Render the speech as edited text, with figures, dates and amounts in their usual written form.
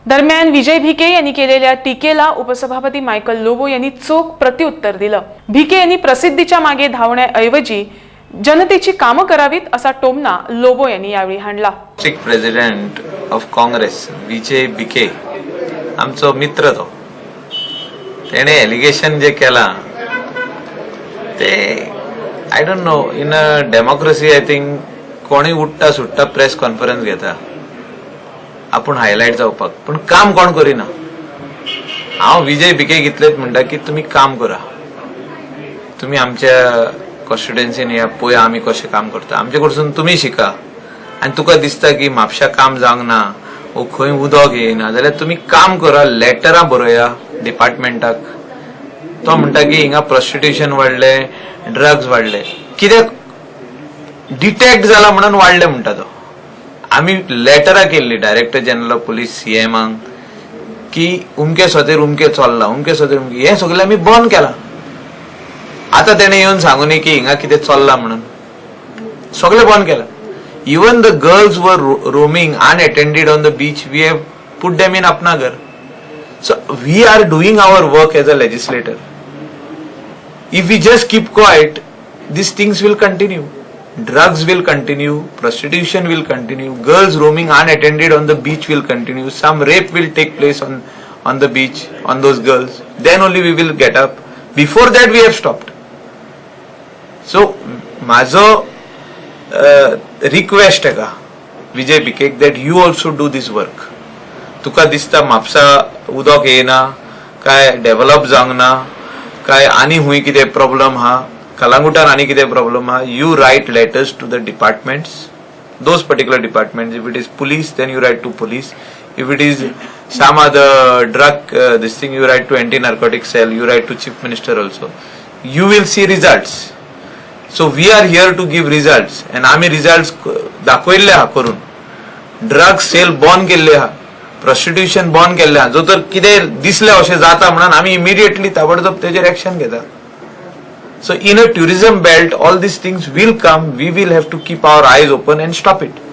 दरम्यान विजय भिके यांनी केलेल्या टीकेला उपसभापती मायकल लोबो यांनी चोख प्रत्युत्तर दिलं. भिके यांनी प्रसिद्धीच्या मागे धावण्याऐवजी जनतेची कामं करावीत, असा टोमणा लोबो यांनी यावेळी हाणला. District president of Congress Vijay Bhike, आमचो मित्र तो, तेणे एलिगेशन जे केलां ते I don't know. In a democracy, I think कोणूय उठ्ठा सुट्टा प्रेस कॉन्फरन्स घेता आपूण हायलायट जावपाक, पूण काम कोण करिना. हांव विजय भिकेक इतलेच म्हणटा की तुमी काम करा. तुमी आमच्या कॉन्स्टिट्युएन्सीन या, पळया आमी कशें काम करता. आमचे कडसून तुमी शिका आनी तुका दिसता की म्हापशा काम जावंक ना वो खंय उदक येयना जाल्यार तुमी काम करा, लेटरां बरोया डिपार्टमेंटाक. तो म्हणटा की हिंगा प्रोस्टिट्युशन वाडले, ड्रग्स वाडले. कित्याक डिटेक्ट जाला म्हणून वाडले म्हणटा तो. आमी लेटरां केल्ली डायरेक्टर जनरल ऑफ पुलीस, सीएमांक की उमके सोतेर उमके चल्ला, उमके सोतेर उमके, हें सगळें आमी बंद केलां. आतां तेणें येवन सांगू न्ही की हिंगा कितें चल्लां म्हणून. सगळें बंद केलां. Even the girls were roaming unattended on the beach, we have put them in Apna Ghar. So we are doing our work as a legislator. If we just keep quiet, these things will continue. Drugs will continue, prostitution will continue, girls roaming unattended on the beach will continue, some rape will take place on the beach, on those girls. Then only we will get up. Before that, we have stopped. So, माझो request आहे का Vijay भिकेक that you also do this work. तुका दिसता म्हापसा उदक येयना काय, develop जावंक ना काय, आनी हुंय कितें प्रॉब्लम हा, कलांगुटान आनी कितें प्रॉब्लम हा, you write letters to the departments, those particular departments. If it is police, then you write to police. If it is some other drug this thing, you write to anti narcotic cell, you write to chief minister also. You will see results. So we are here to give results and आम्ही results दाखवल्ले आहा करून. Drug sale बंद केल्ले आहा, प्रोस्टिट्युशन बंद केल्ले आहा. जो तर कितें दिसलें अशें जाता म्हणून आमी इमिडिएटली ताबडतोब तेजेर एक्शन घेता. So in a tourism belt, all these things will come. We will have to keep our eyes open and stop it.